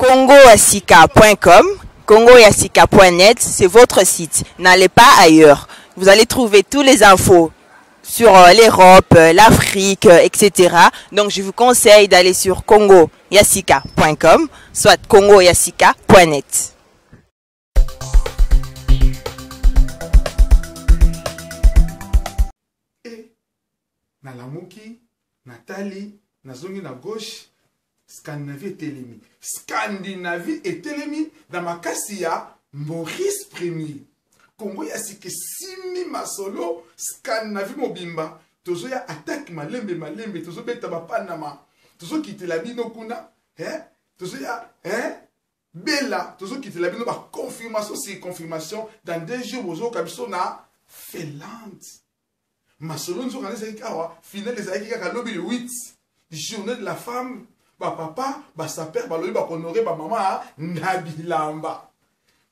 Congoasika.com, congoyasika.net, c'est votre site. N'allez pas ailleurs. Vous allez trouver toutes les infos sur euh, l'Europe, euh, l'Afrique, euh, etc. Donc je vous conseille d'aller sur congoyasika.com, soit congoyasika.net. E nalamuki natali nazongi na gauche Scandinavie etelemi Scandinavie etelemi na makasi ya Maurice Premier Congo ya sika esimbi masolo Scandinavie mobimba tozoya attaque malembe malembe tozobeta bapanama tozokitela bino kuna eh? tozoya eh? Bella tozo kitela bino ba confirmation sur confirmation dans deux jours bozoyoka biso na Finlande masolo nzoka nde ezalaki awa finale ezalaki kaka lobi le 8 journée de la femme bapapa basaper balobi bakonore bamama na bilamba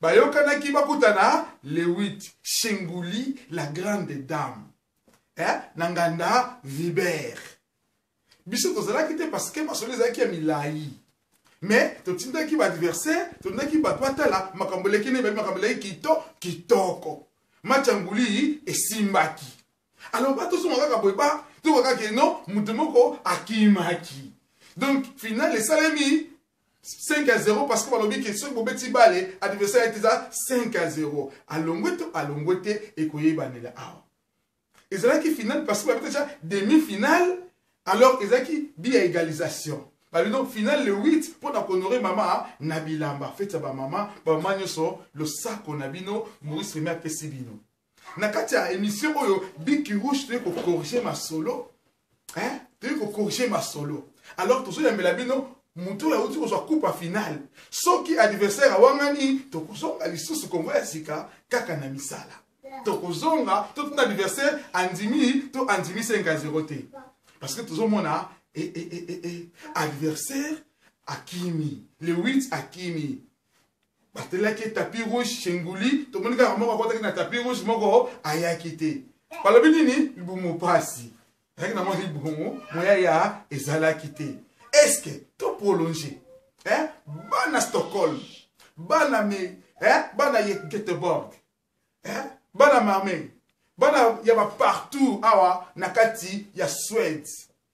bayokanaki bakutana le 8 shenguli la grande dame eh, na nganda viber biso tozalaki te parce que masolo ezalaki ya milayi mais totindaki baadversaire totindaki bato batala makambo eleki nde babi makambo eleki kito kitoko match ya nguli esimbaki alors batozonga kaka boye ba toka kaka no moto moko akimaki donc final esalemi 5 à 0 parce que balobi ke soki bobeti bale adversaire ete eza 5 à 0 alongwe to alongwe te ekoyebanela awa ezalaki finale parce que babeta déjà demi finale alors ezalaki bi ya égalisation balobi donc finale le 8 mpo na kohonore mama na bilamba feti ya bamama bamama nyonso losako na bino maurice remi apesi bino na kati ya émission oyo biki rouge toyei kocorrige masolo hein? toyei kocorrige masolo alors tozoyambela bino moto oyo auti kozwa coupe ya finale soki adversaire awangani tokozonga lisusu kongo ya sika kaka na misala tokozonga totuna adversaire andimi to andimi 5 à 0 te parce que tozomona e, e, e, e, e. adversaire akimi le 8 akimi batelaki tapis rouge chenguli tomoni kaka moko akotaki na tapis rouge moko ayaki te balobi nini libumu pasi ezalaki na mwa libumu moyaya ezalaki te estce to prolonge eh? bana stockholm bana me eh? bana göteborg eh? bana marmey bana ya bapartout awa na kati ya suède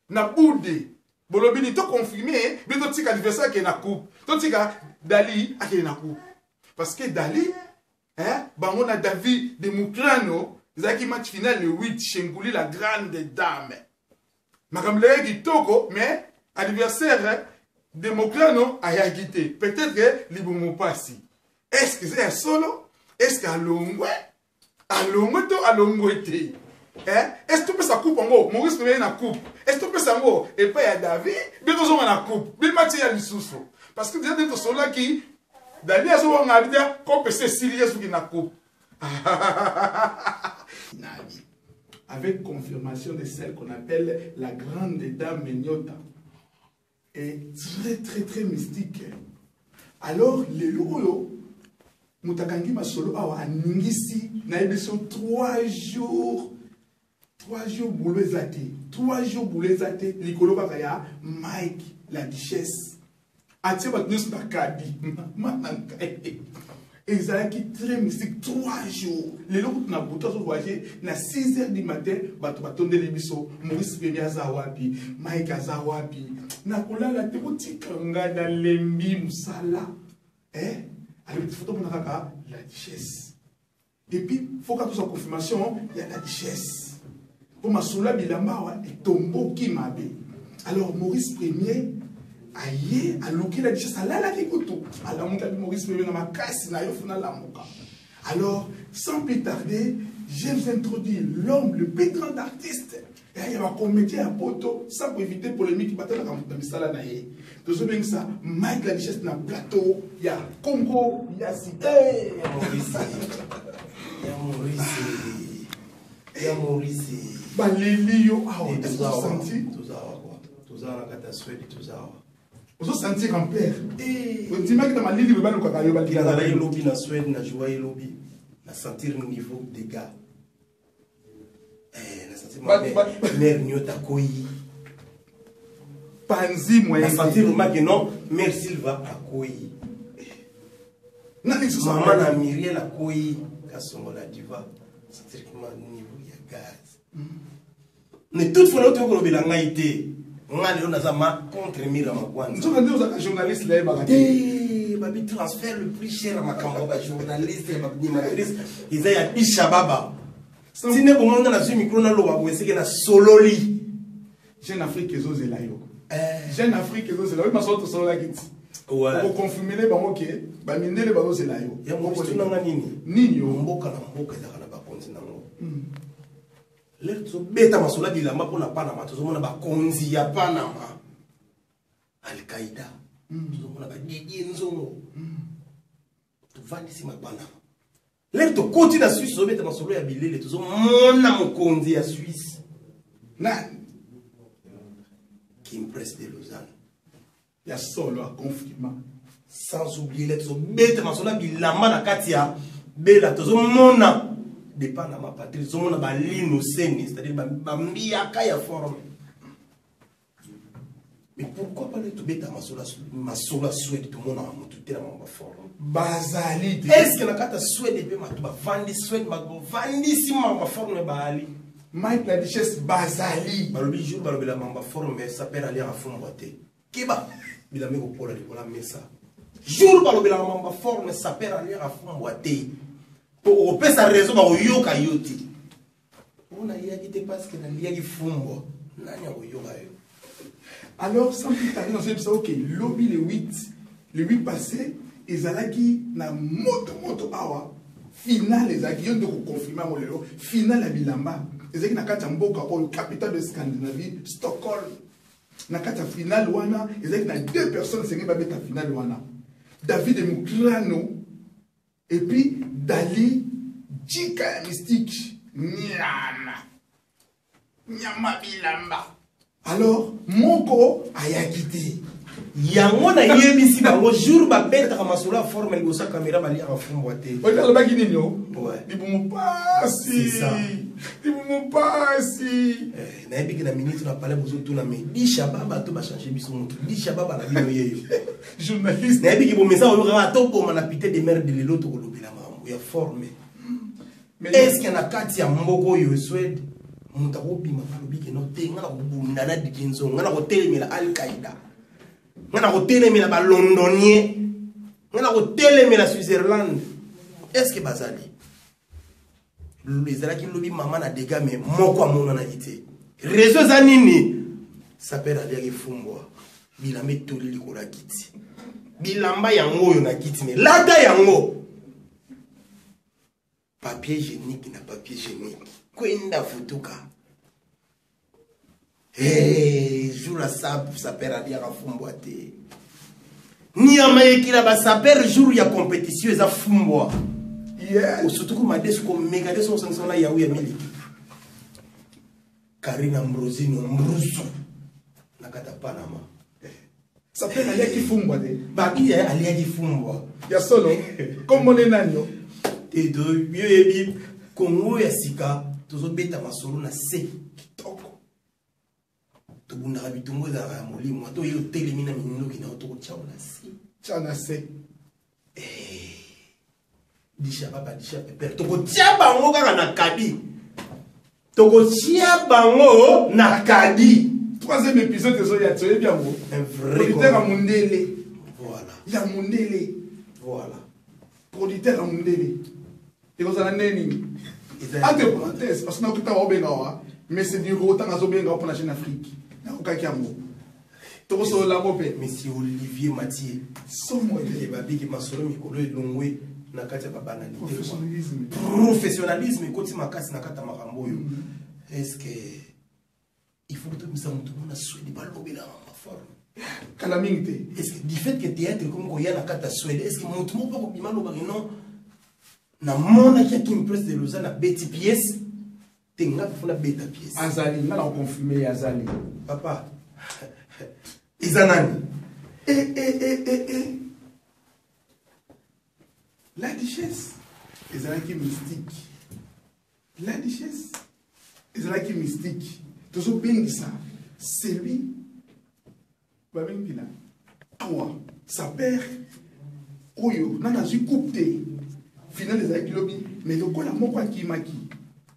na bude bolobi nini toconfirme bino totika adversaire akende na coupe totika dali akende na coupe parce que dali eh, bango na david de muclano ezalaki match final le 8 chenguli la grande dame makambo eleki kitoko mais adversaire de moclano ayaki te peut-être libumu mpasi est ce que eza ya solo est ce que alongwe alongwe to alongwe te eh? est ce topesa coupe yango maurice toyei na coupe est ce topesa yango epai ya david bino tozonga na coupe bimati ya lisusu parce que deja nde tosololaki dali azowanga abi te kopesa esili ye soki na coupe avec confirmation de celle qu'on appelle la grande dame Nyota est très très très mystique alors lelo oyo moto akangi masolo awa aningisi nayebi so 3 jours 3 jours boulot eza te 3 jours boulot eza te likolo kaka ya mike la duchesse atie bato nyonso na kadi mama na ngai ezalaki très mystique 3 jours lelo kutu na butu azo voyage na 6 heures du matin bato batondeli biso maurice pemi aza wapi mike aza wapi nakolala te botika ngai nalembi mosala eh? alobi te foto mona kaka la duchesse Et puis, faut que tozwa confirmation ya la duchesse. Po masolo ya bilamba awa etomboki mabe. Alors Maurice Premier aye aluki la duchesse alalaki kutu alamukaki Maurice Premier na makasi na yo funa lamuka. Alors, sans plus tarder, je vous introduis l'homme le plus grand artiste ya bacomédien ya poto sans koevite polémique batalaka moto na misala na ye tozobengisa mike la duchesse na plateau ya congo ya sika ya maurice baleli yo awa osanti toza na kati ya swede toza awa ozosentir ampleur ondimaki na malili boye balukaka yo balingaka lobi na swede na joie elobi na sentir niveau dégâts Eh, mare nyota akoyi. Panzi moyen. Na sentir vraiment que non, Mère Silva akoyi. Nani lisusu? Mama na Muriel akoyi kasongola diva. Sentir que niveau ya gaz. Mais toutefois nayo toyei kolobela ngai te. Nga lelo naza ma contre Mira Makwanza. Nzoka nde ozalaka journaliste nayebaka te. Te, babi transfert le plus cher ya makambo ya bajournaliste ya baanimatrice eza ya Bisha Baba. Tine bomona nazwi micro naloba boye seke nasololi. Jeune Afrique ezozela yo. Eh. Jeune Afrique ezozela yo masolo tosololaki ti. Okoconfirmele bango ke bamindele bazozela yo. Yango tunanga nini? Nini yo? Mboka na mboka ezalaka na bakonzi nango. Lelo tozobeta masolo ya bilamba mpo na Panama, tozomona bakonzi ya Panama, Al-Qaïda, tozomona badidie Nzongo, tovandisi mapanama. Lelo tokoti na Suisse, tozobeta masolo ya bilele, tozomona mokonzi ya Suisse na Kim Presse de Lausanne. Ya solo aconfirma. Sans oublier le tozobeta masolo ya bilamba na kati ya bela, tozomona de Panama patrie, tozomona balino seni, c'est-à-dire bambiaka ya forme. Mais pourquoi pas le tobeta masolo ya Suède, tomonaka motu te na bango baforme bazali te. Est ce que na kati ya Suède mpe bato bavandi Suède, bavandisi makambo baforme baali? Mike la Duchesse bazali. Balobi jour balobela makambo baforme, saper aliaka fumbwa te, keba bilamba ekopola likolo ya mesa. Jour balobelaka makambo baforme, saper aliaka fumbwa te, po okopesa raison bakoyoka yo te. Mpo naliaki te parce que naliaki fumbwa, nani akoyoka yo? Alors sans plus tarder, nazoyebisa oke lobi le 8, le 8 passé ezalaki na moto moto awa. Finale ezalaki, yo nde koconfirme yango lelo. Finale ya bilamba ezalaki na kati ya mboka oyo, capitale de Scandinavie, Stockholm. Na kati ya finale wana ezalaki na deux personnes esengeli babeta finale wana, David Muklano et puis Dali Jika ya mystique, nyama nyama bilamba. Alors moko ayaki te. Yango nayebisi bango jour babetaka masolo ya forme liboso ya kamera, baliaka fumbwa te. Oyebi alobaki nini? O libumu pasi, libumu pasi. Nayebiki na minute na palais bozotuna me Disha Baba to bachange biso motu Disha Baba na bino yeyo. Journaliste nayebiki bomesa oyokaka toboma na pite de mer de lelo tokolobela makambo ya forme. Est-ce na kati ya mboka oyo Suède moto akobima balobi ke no te, nga na kobunda na Didi Nzongo, nga na kotelemela Al-Qaïda, nga na kotelemela balondonien, nga na kotelemela Switzerland, est ce que bazali? Ezalaki lobi mama na dega me moko amonanaki te. Réseau eza nini? Saper aliaki fumbwa, bilamba etoli likolo ya kiti, bilamba yango oyo na kiti me lata yango papier hygiénique na papier hygiénique kwenda futuka. Hey, jour ya saper aliaka fumbwa te, nyama ekila basaper jour ya compétition eza fumbwa. Surtout ko madesu komeka te soki osangisa na yawu ya miliki Karina Ambrosino Mbrusu na kati ya Panama. Saper aliaki fumbwa te. Babi aliaki fumbwa. Ya solo komone nani yo? Te, yo yebi Kongo ya sika, tozobeta masolo na se kitoko. Tobundaka bitumbu ezalaka ya molimo, ata oye otelemi na minduki na yo, tokotya na se. Tya na se. Disha Baba, disha peper, tokotia bango kaka na kadi, tokotia bango na kadi. Troisième épisode ezoya, toyebi yango. Un vrai producteur ya mondele. Voilà. Ya mondele. Voilà. Producteur ya mondele ekozala nde nini? Entre parenthèse, parce que nakoki ntango obenga wa mais c'est du ntango azobenga wa mpona Jeune Afrique, nakokaki yango, tokosolola yango mpe. Monsieur Olivier Mathieu. Somo. Ete babiki masolo mikolo elongwe na kati ya babanalité. Professionnalisme. Professionnalisme ekoti makasi na kati ya makambo oyo. Est ce que il faut tobimisa motu mona Swede balobelaka maforme? Kala mingi te. Est ce que du fait que théâtre ekomi koya na kati ya Swede, est ce que motu moko akobima alobaki non, namonaki Akim Presse de Lausanne abeti pièce te, nga mpe fona beta pièce? Azali, nga na koconfirme ye, azali. Papa, eza nani? E, e, e, e, e. La Duchesse ezalaki mystique, La Duchesse ezalaki mystique. Tozobengisa celui Babengi mpina awa saper oyo nani azwi coupe te, finale ezalaki lobi, mais lokola moko akimaki,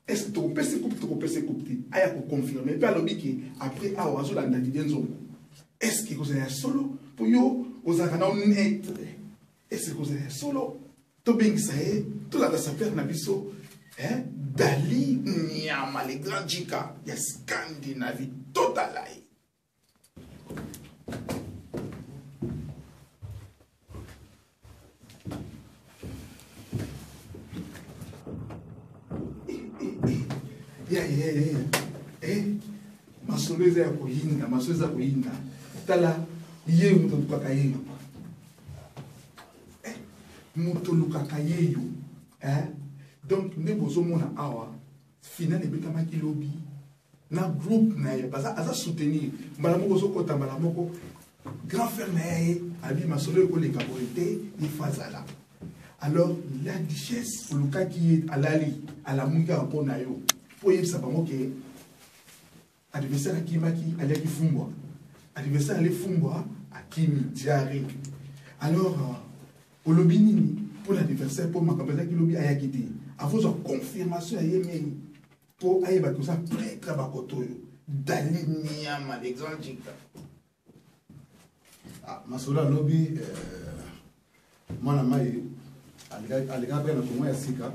est-ce tokopesa coupe, tokopesa coupe te? Aya koconfirme mpe alobi ke après awa azolanda Didier Nzongo. Est ce que kozala ya solo mpo yo ozalaka na honnête? Est ce que kozala ya solo? Tobengisa ye, tolanda saper na biso, hein? Dali Nyama, le grand jika ya Scandinavie, totala ye. Ya ya ya ya, eh, masolo eza ya koyinda, masolo eza koyinda. Tala ye, moto olukaka ye yo, eh, moto olukaka ye yo, eh? Donc nde bozomona awa, finale ebetamaki lobi na groupe na ye, baza aza soutenir mbala moko, ozokɔta mbala moko grand frère na ye abi masolo ekoleka boye te, il faut azala. Alors la duchesse olukaki ye, alali alamuki kaka mpo na yo, mpo oyebisa bango ke adversaire akimaki, aliaki fumbwa, adversaire ale fumbwa, akimi diarrhée. Alors olobi nini mpo na adversaire? Mpo makambo ezalaki lobi, ayaki te, avozwa confirmation ya ye mei mpo ayebaki oza prêtre bakoto oyo. Dali Niama, le grand jika. Ah, masolo alobi mwana mai alekaka mpe na Kongo ya sika.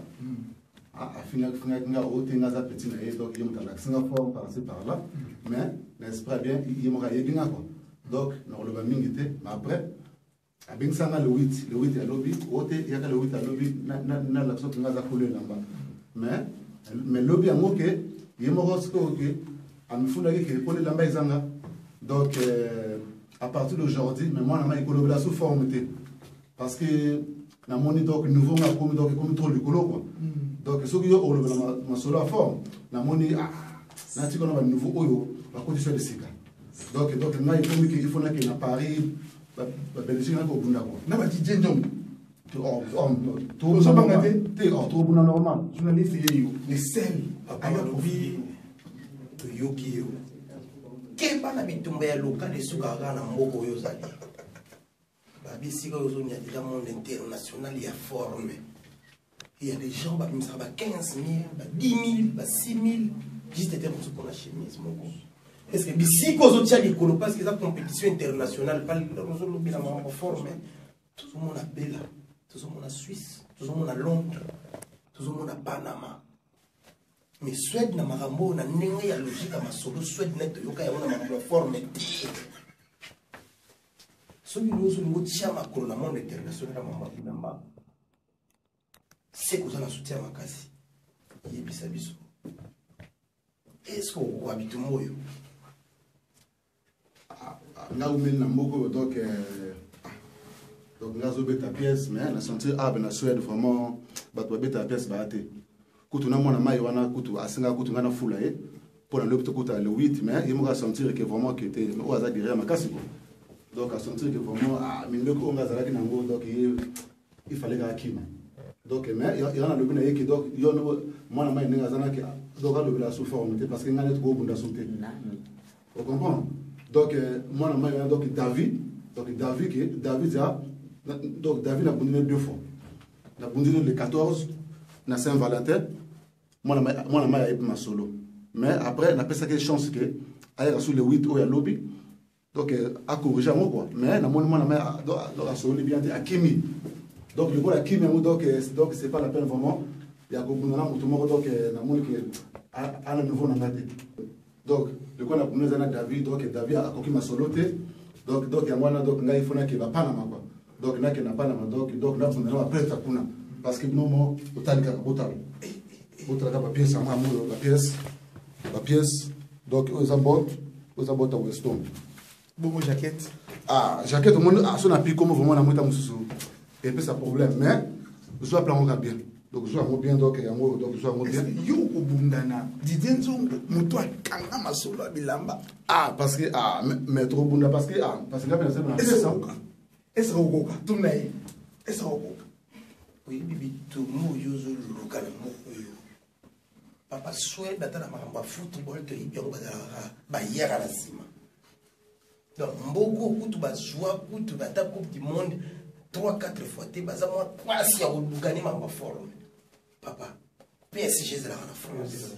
Afingaki nga oyo te, nga aza petit na ye, donc ye moto alakisi nga fort par-ci par-là, mais na esprit bien ye moko ayebi nga quoi. Donc nakoloba mingi te, mais après abengisa nga le 8, le 8 alobi oyo te, yaka le 8, alobi nalakisa oke nga aza kolo elamba. Mais lobi yango ke ye moko sikoyo ke amifundaki ke kolo elamba ezanga. Donc à partir d'aujourd'hui, mais mwana mai kolobela sous forme te, parce que namoni donc nouveau nga akomi, donc ekomi trop likolo quoi. Donc soki yo olobela masolo ya forme, namoni ah, natika na banouveau oyo bakotisa esika. Donc ngai ekomi ke il faut nakende na Paris, Babelgique, naki kobunda quoi. Na badidie Ndongo. Tozobanga te te, tobunda normal. Journaliste ye yo, le sel. Papa alobi toyoki yo, keba na bitumba ya lokal, esukaka kaka na mboka oyo ozali. Babisika oyo ozonia deja monde international ya forme, il y a des gens babimisaka ba 15 000, ba 10 000, ba 6 000 juste ete mosusu mpona chemise moko. Est ce que bisika ozotia likolo, parce que eza compétition internationale, ozolobela makambo forme, tozomona Bela, tozomona Suisse, tozomona Londres, tozomona Panama, mais Suède na makambo oyo na ndenge ya logique ya masolo, Suède net toyoka yango na makambo ya forme te. Soki lelo ozolinga otia makolo na monde international ya makambo ya bilamba, se koza na soutien makasi, yebisa biso, est ce que okokoka bitumba oyo? Nga umeli na mboka oyo, donc donc nga azobeta pièce, mais na sentir abe na Suède vraiment bato babetaka pièce baya te. Kutu na mwana mai wana kutu asengaka kutu ngai nafula ye mpo na lobi tokuta le 8, mais ye moko asentir ke vraiment ke te, oyo aza derrière makasi quoi. Donc asentir ke vraiment, ah, mindoko oyo nga azalaki nango, donc ye il fallait kaka kima. Donc mais ya nalobi na ye ke donc yo mwana mai ndenge aza nake, donc alobela sous forme te, parce que ngai neti kobunda su te, ocomprendre? Donc mwana mai wana, donc David, donc David ke David za, donc David nabundi ne deux fois, nabundi ne le 14 na Saint Valentin. Mwana mai ayebi masolo, mais après napesaki chance ke ayaka sur le 8 oyo alobi, donc acorrige yango quoi. Mais namoni mwana mai donc asololi bien te, akimi. Donc lokola akimi yango, donc c'est pas la peine vraiment ya kobunda na moto moko. Donc namoni ke ana niveau na nga te. Donc lokola nabunda eza na David, donc David akoki masolo te. Donc yango wana, donc ngai fo nakeba Panama quoi. Donc nakende na Panama, donc nabunda na baprêtre kuna, parce que bino mo otali kaka, botala, botala kaka bapièce yango, yango oyo bapièce, bapièce. Donc oyo eza bote, oyo eza bote ya Weston. Bongo jaquette? Ah, jaquette omoni, ah, so na pi komo vraiment na mwita mosusu epesa problème, mais zwa plan yango ka bien, donc zwa yango bien, donc yango, donc zwa yango bien. Yo okobundana Didier Nzongo, moto akanga masolo ya bilamba? Ah, parce que ah, mais tokobunda, parce que ah, parce que nga mpe nasala na pesa. Est-ce okoka? Tuna ye, est-ce okoka? Oyebi bitumba oyo ozoluka na mboka oyo, papa? Swede ata na makambo ya football toyebi yango, bazalaka bayaka na nsima. Donc mboko kutu bazwa kutu ata coupe du monde 3 4 fois te, baza mwa pasi ya koluka ne makambo ya forme. Papa, PSG ezalaka na France.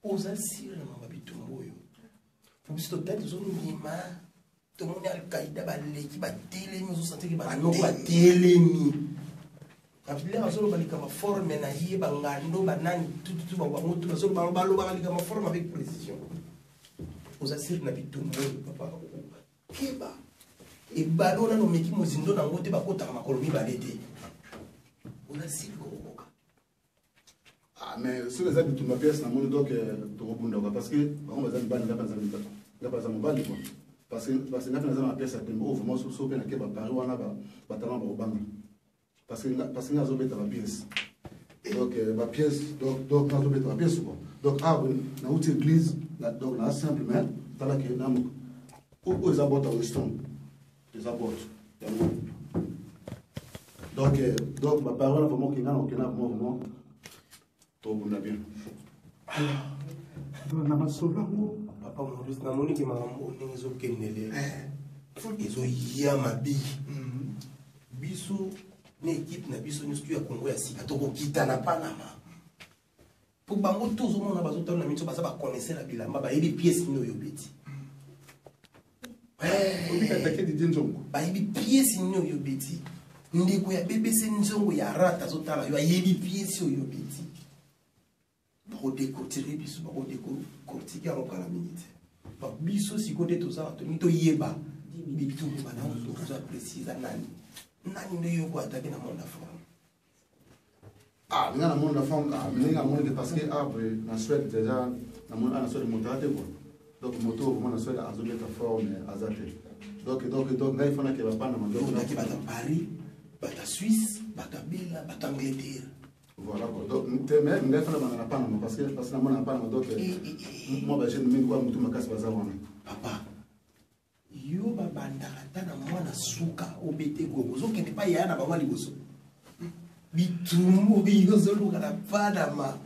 Oza sire na makambo ya bitumba oyo. Po biso totali tozondima, tomoni Al-Qaïda baleki batelemi, ozosantiki banoko batelemi. Babila bazoloba likambo forme na ye, bangando banani tututu bango tu bazoloba, balobaka likambo forme avec précision. Oza sire na bitumba oyo papa, keba ebale wana nomeki mozindo na yango te, bakotaka makolo mibale te. Oza sire kokokoka. Ah, mais soki eza bitumba pièce namoni, donc tokobundaka parce que bango baza mibali, nga mpe aza mobali quoi. Parce que nga mpe naza na pièce ya tembe oyo vraiment so mpe nake baparis wana batalanga bakobanga parce que nga azobeta bapièce, donc bapièce, donc nga azobeta bapièce quoi. Donc awa nauti église, donc naa simple, mais talaki na oyo eza bota Winston, eza bote yango. Donc baparis wana vraiment okenga na okenda vraiment tobunda bien. Na masolo yango. Papa Maurice, namoniki makambo ndenge ezokendele, ezoya mabe. Biso na équipe na biso nyonso ya Kongo ya sika tokokita na Panama po bango tozomona bazotala na miso, baza baconnaisseur ya bilamba, bayebi pièce nini oyo obeti. Bayebi pièce nini oyo obeti. Ndeko ya BBC Nzongo ya rata azotala yo, ayebi pièce oyo obeti. Bakodécortiquer biso, bakodécortiquer yango kala mingi te. Biso sikoyo nde toza bato mingi, toyeba bitumba na toza précise nani nani nde yo koattaquer na monde ya forme. Ah, nga na monde ya forme, ah, ndenge namoni ke parce que arbre na Suède déjà, namoni na Suède moto aza te quoi. Donc moto vraiment na Suède azobeta forme aza te. Donc ngai fana ke bapanama. Donc bato Paris, bato Suisse, bato Bela, bato Angleterre. Voilà quoi. Donc te mais ngai fana bana na Panama parce que namona na Panama, donc moi ba jeune mingi kwa mutu makasi baza wana. Papa, yo babandaka ata na mwana suka obete gongo, ozokende pa yaya na bango liboso. Bitumbu oyo ozoluka na Panama,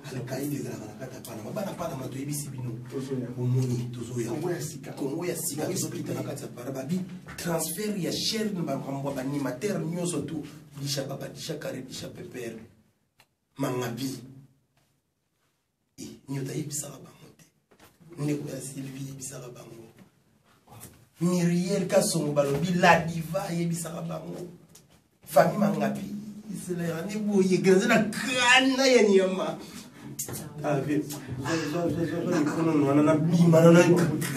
Alkaïda ezalaka na kati ya Panama. Bana Panama, toyebisi bino, omoni tozoya Kongo ya sika, tozokita na kati ya para babi transfert ya chaire na makambo ya baanimateur nyonso tu, disha baba, disha kare, disha pepere mangabi nyota ayebisaka bango te. Ndeko ya Sylvie yebisaka bango, Muriel Kasongo balobi la diva ayebisaka bango, famille Mangapi eselaka nde boye graze na kana ya nyama mikono wana nabima na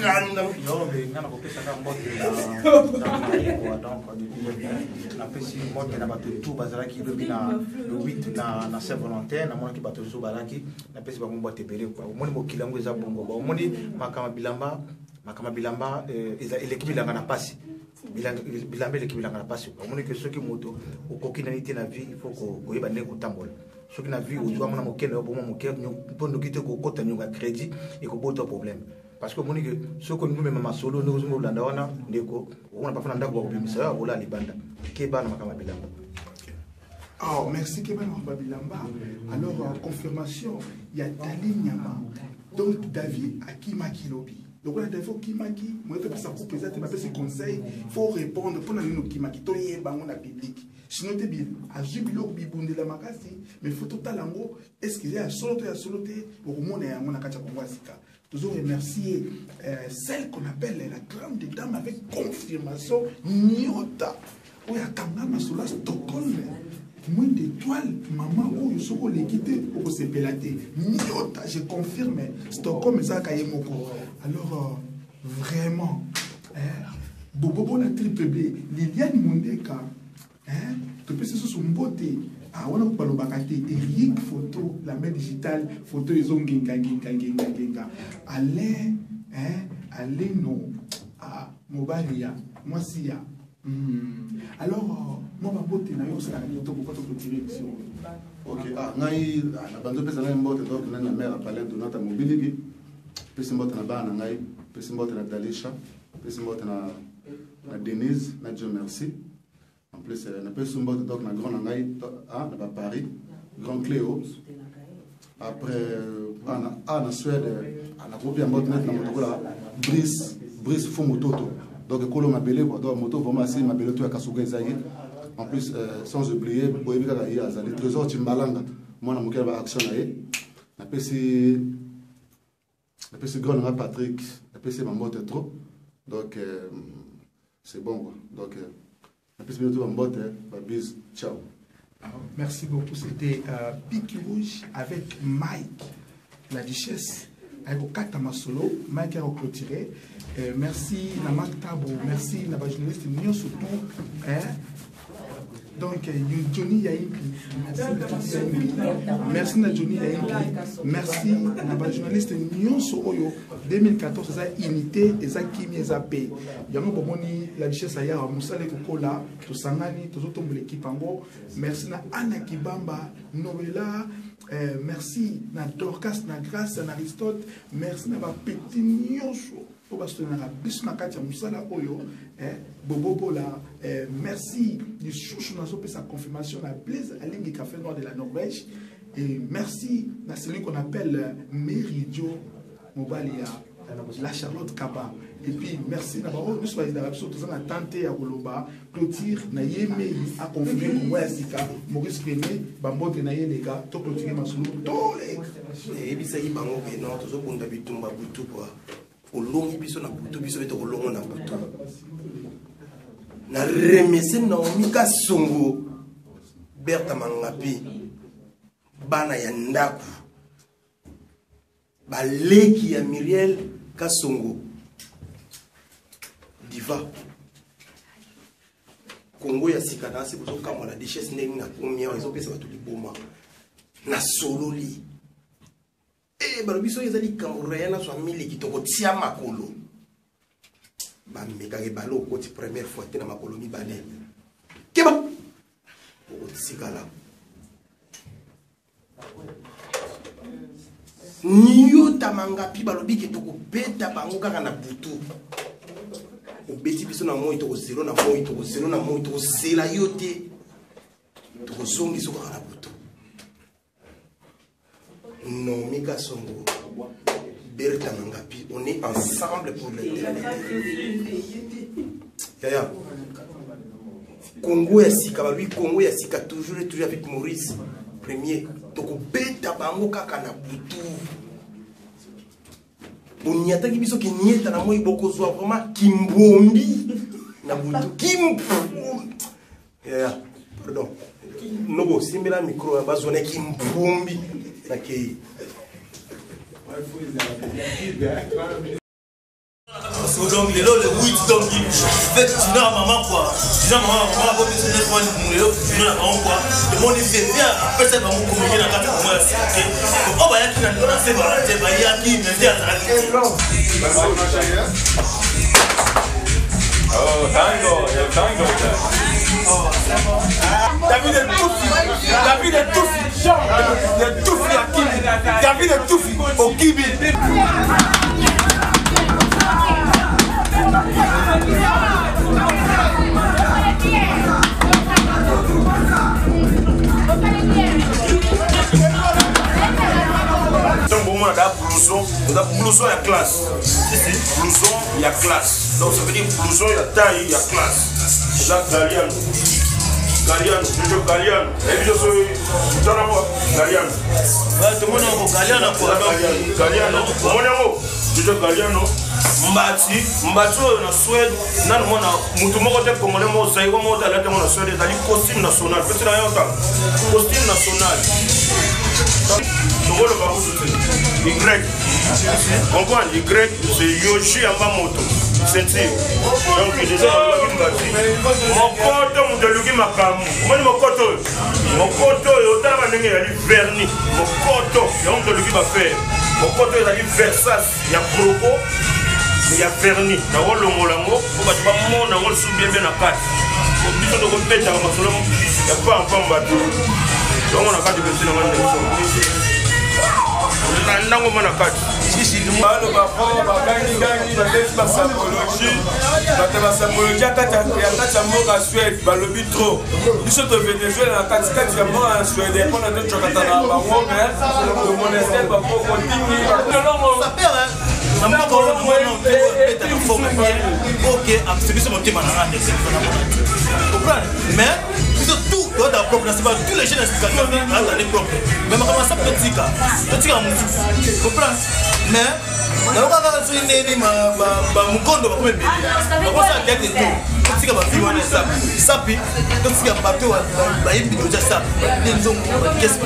kanda. Nga nakopesaka mbote na, donc napesi mbote na bato tu bazalaki lobi na le 8 na Saint Valentin. Namonaki bato mosusu bazalaki, napesi bango mbote ebele. Omoni mokili yango eza bongo, omoni makambo bilamba, makambo bilamba eleki bilanga na pasi, bilamba eleki bilanga na pasi. Omoni ke soki moto okoki nani te na vie, il faut koyeba ndenge kotambola. Soki na vie ozwa mwana moke na yo boma moke mpo noki te kokota nyongo ya crédit, ekobota problème parce que omoni ke soki olingi omema masolo ndenge ozongi olanda wana, ndeko okomona parfois na ndako bakobimisa yo akola libanda. Keba na makambo ya bilamba. Oh, merci Keba na makambo ya bilamba. Alors confirmation ya Tali Nyama. Donc David akimaki lobi. Lokola David okimaki, moye topesa coupe eza te, bapesi conseil, faut répondre mpona nini okimaki, toyeba yango na public. Sinon te azwi biloko bibundela makasi, mais faut totala yango, est ce que eza ya solo to ya solo te, okomona yango na kati ya Kongo ya sika. Toujours remercier celle qu'on appelle la grande dame avec confirmation, Nyota. Oyo akanga masolo ya Stockholm. Moins d'étoiles, maman oyo soki oleki te okosepela te. Nyota, je confirme, Stockholm ezalaka ye moko. Alors vraiment, hein, bobobo na triple B, Liliane Mondeka, hein, topesi susu mbote. Ah, wana balobaka te Eric photo, la main digitale photo ezongenga ngenga ngenga ngenga. Alain, hein, Aleno, ah, mobali ya mwasi ya Alors mwa babote na yo osalaka kitoko po toclôturer émission. Ok, ah, ngai na bandi opesa ngai mbote, donc nani na mare apalin Donata Mobiliki, pesi mbote na bana na ngai, pesi mbote na Dalisha, pesi mbote na Denise na Dieu merci. En plus napesi mbote donc na grand na ngai, ah, na baparis, grand Cléo. Après awa na Suède nakoki mbote neti na moto lokola Brice, Brice Fumu Toto. Donc ekolo mabele quoi. Donc moto vraiment asi mabele to ya Kasuga ezali. En plus sans oublier boyebi kaka ye azali Trésor Chimbalanga, mwana moke ya ba action na ye. Napesi napesi grand nanga Patrick, napesi bambote trop. Donc c'est bon quoi. Donc napesi bino to bambote, ba bise, ciao. Alors, merci beaucoup, c'était Pique Rouge avec Mike, la duchesse. Avec Okata Masolo, Mike a clôturé. Merci na Marc Tabo, merci na ba journaliste nyo surtout. Hein? Donc Johnny Yaimpi, merci merci na Johnny Yaimpi, merci na ba journaliste nyonso oyo 2014 eza unité, eza kimi, eza paix. Yango bomoni la duchesse aya musale kokola, tosangani, tozotombola équipe yango. Merci na Anna Kibamba, Noëlla, merci na Dorcas, na Grâce, na Aristote, merci na ba petit nyonso po basoutenaka biso na kati ya mosala oyo, Bobobola, merci lisusu nazopesa confirmation na Blaise Alingi Café Noir de la Norvège, et merci na celui qu'on appelle Meridio mobali ya la Charlotte Kaba, et puis merci na bango nyonso bazalaka biso toza na tante ya koloba clôture na ye mei a confirmé Congo ya sika Maurice Premier bambote na ye leka to clôturer masolo toleka. Eyebisaki bango ke non, tozobunda bitumba butu quoi. Olongi biso na butu, biso mpe tokolongo na butu. Na remercier Naomi Kasongo, Bertha Mangapi, bana ya ndako, baleki ya Muriel Kasongo, Diva. Congo ya sika na se bozokamwa la duchesse ndenge na komi awa ezopesa bato liboma. Na sololi. Balobi soki eza likambo reya nazwa miliki tokotia makolo. Bamekaka ebale okoti première fois te na makolo mibale. Keba! Okotikala. Nyota mangapi balobi ke tokobeta bango kaka na butu. Obeti biso na moi, tokozelo na moi, tokozelo na moi, tokozela yo te. Tokozongi so kaka na butu. Naomi Kasongo, Bertha Mangapi, on est ensemble pour l'éternité. Yaya, Congo ya sika, balobi Congo ya sika toujours et toujours avec Maurice Premier. Tokobeta bango kaka na butu. Boniataki biso kinieta na moi bokozwa vraiment kimbombi na butu. Kimbombi. Yaya, pardon. Nobo, simbela micro, bazona kimbombi na kei. Donc lelo le 8, donc fête dina maman quoi, dina maman, maman ko biso ne fois lelo dina na bango quoi. Le monde fait bien après ça bango communiquer na kati moi c'est oh ba yaki na na se ba te ba yaki mais bien azalaki. Oh, tango, yo tango. David Toufi, David Toufi, David Toufi Akimi, David Toufi Okibi. Donc bon, moi, la blouson, la blouson ya classe. Si, si, blouson ya classe. Donc ça veut dire blouson ya taille ya classe. Là, Galiano. Galiano, Jojo Galiano. Et puis je suis dans la voie. Galiano. Ouais, tout le monde est Galiano, quoi. Galiano. Tout le monde est Jojo Galiano. Mbati, Mbati oyo na Suède, nanu mona mutu moko te congolais moko Zaïre moko te alati yango na Suède, ezali costume national. Pesi na yo ta costume national. Tokoloba kutu te. Y. Comprendre? Y, c'est Yoshi Amba Moto. Ceinture. Donc, déjà, nalobaki Mbati. Mokoto moto aluki makambo. Omoni mokoto oyo? Mokoto oyo, otala ndenge ezali vernis. Mokoto, yango moto aluki bafere. Mokoto oyo ezali Versace ya croco ya vernis. Nakolongola yango po bato bamona yango lisusu bien bien na kati. Biso tokobetaka masolo ya pampamba te. Yango na kati pesi na nga ndeko. Ndango ma na kati. Baloba fort, bagangigangi, babeti basapologie, bato ya basapologie ya kati ya mboka Suède balobi trop. Biso to Venezuela na katikati ya mboka ya Suède mpona tocokata na bango, mais tomoneste bakoko tingi lolongo na mboka oyo namona obetaka forme bien oke biso motema na nga ndenge comprendre. Mais biso tout toyata propre na sima, tous les jeunes ya azali propre, mais makambo ya sape totika, totika mosusu, comprendre. Mais nayoka kaka soki ndeni bamokondo bakomi ebele, bakosala théâtre to totika bavi wana sapi sapi, totika bato bayembi deja sapi nde nzongo bakesi.